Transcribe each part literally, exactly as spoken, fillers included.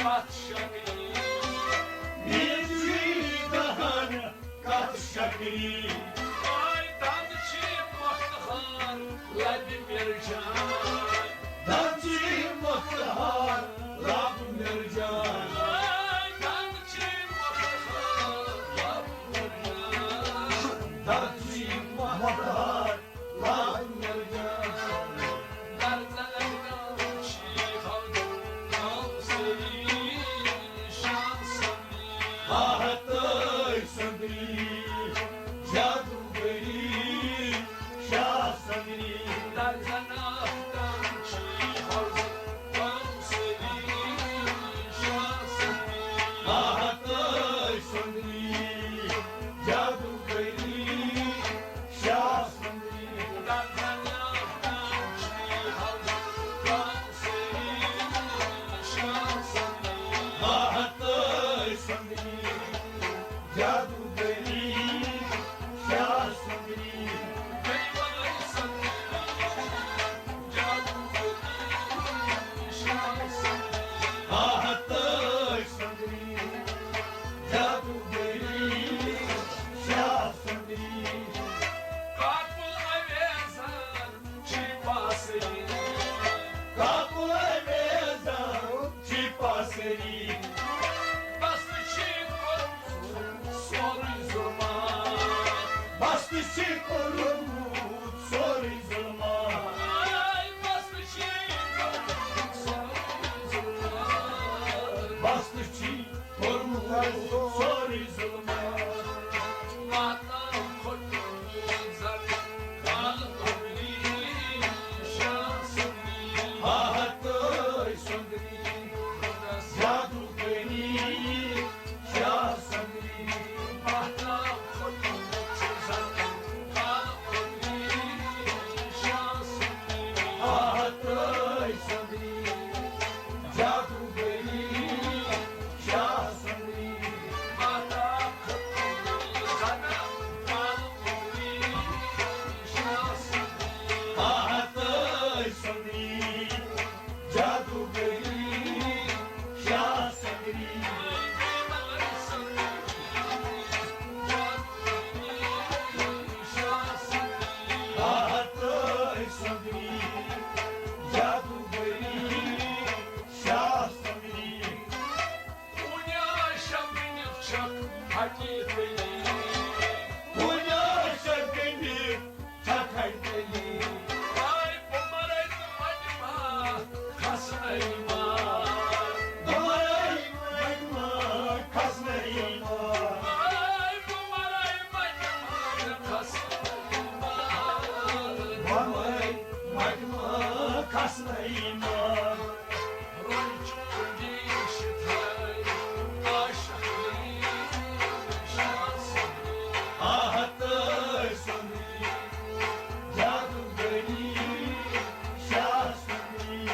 کتھ شکری۔ میٖٹھی دہن کتھ شکری۔ آے دند چھی مۄختہار لبہِ مرجان۔ دند چھی مۄختہار لبہِ مرجان۔ آے دند چھی مۄختہار لبہِ مرجان۔ دند چھی مۄختہار لبہِ مرجان۔ آہ تٔے سندری، جادوگری، شاہ سندری۔ آہ تٔے سندری، جادوگری، شاہ سندری۔ آہ تٔے سندری، جادوگری، شاہ سندری۔ آہ تٔے سندری، جادوگری، شاہ سندری۔ کاکُل اویزان چھی پاسری۔ کاکُل اویزان چھی پاسری۔ بس چھی کوٚرمُت سورُے ظُلمات۔ بس چھی کوٚرمُت سورُے ظُلمات۔ آے بس چھی کوٚرمُت سورُے ظُلمات۔ بس چھی کوٚرمُت سورُے ظُلمات۔ ماتام کھوٚتمُت زن کالہٕ گۄڈٕنی شاہ سُنٛدری۔ آہ تٔے سُنٛدری، جادوگری، شاہ سُنٛدری۔ ماتام کھوٚتمُت زن کالہٕ گۄڈٕنی شاہ سُنٛدری۔ آہ تٔے سُنٛدری، جادوگری، شاہ سُنٛدری۔ آہ تٔے سُنٛدری، جادوگری، شاہ سُنٛدری۔ آہ تٔے سُنٛدری، جادوگری، شاہ سُنٛدری۔ کُنہِ آشا بٔنِتھ چھکھ پھٹی تیٚلی۔ کُنہِ آشا بٔنِتھ چھکھ پھٹی تیٚلی۔ آے بہٕ مرے تہٕ وَتہِ ما کھسنَے مار۔ بہٕ مرے وَتہِ ما کھسنَے مار۔ آے بہٕ مرے وَتہِ ما کھسنَے مار۔ بہٕ مرے وَتہِ ما کھسنَے مار۔ آہ تٔے سُنٛدری، جادوگری، شاہ سُنٛدری۔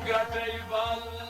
گرٹے بل